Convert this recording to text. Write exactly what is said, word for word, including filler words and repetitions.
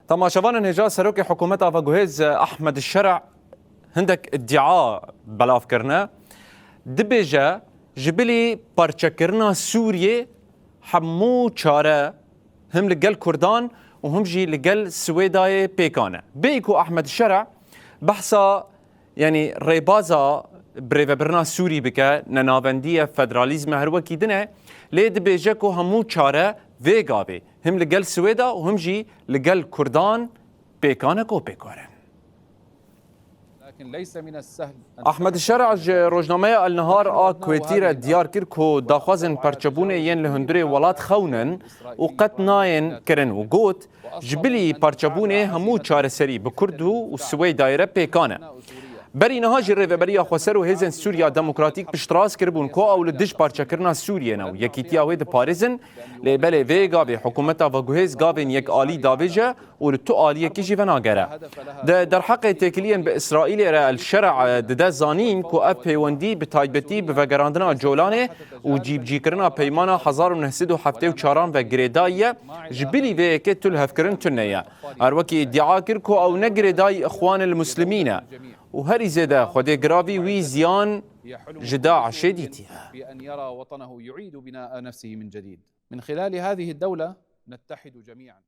Temaşevanên hêja, serokê hikûmeta veguhêz Ahmed Şer'a hindek îdia belav kirine. Dibêje, ji bilî parçekirina Sûriyê hemû çare him li gel Kurdan û him jî li gel Swêdayê pêkan e. Bêyî ku Ahmed Şer'a behsa, yanî rêbaza birêvebirina Sûrî bike, ne navendî ye, federalîzm e, her wekî din e, lê dibêje ku hemû çare vê gavê him li gel Swêda û him jî li gel Kurdan pêkan e ku pêk were. Ahmed Şer'a ji rojnameya El Nehar a Kuwêtî re diyar kir ku daxwazên parçebûnê yên li hundirê welat xewn in û qet nayên kirin û got, ji bilî parçebûnê hemû çareserî bi Kurd û Swêdayê re pêkan e. Berî niha jî Rêveberiya Xweser û Hêzên Sûriya Demokratîk piştrast kiribûn ku ew li dij parçekirina Sûriyê ne û yekîtiya wê diparêzin, lê belê vê gavê hikûmeta veguhêz gavên yekalî davêje û li tu aliyekî jî venagere. Di derheqê têkiliyên bi Îsraîlê re El Şer'a dide zanîn ku ev pêwendî bi taybetî bi vegerandina Colanê û cîbicîkirina peymana hezar û neh sed û heftê û çaran ve girêdayî ye, ji bilî vê yekê tu lihevkirin tune ye. Her wekî îdia kir ku ew ne girêdayî Îxwanil Muslimîn e û herî zêde xwedê giravî wî ziyan ji DAIŞê dîtiye. بأن يرى وطنه يعيد بناء نفسه من جديد. من خلال هذه الدولة نتحد جميعا.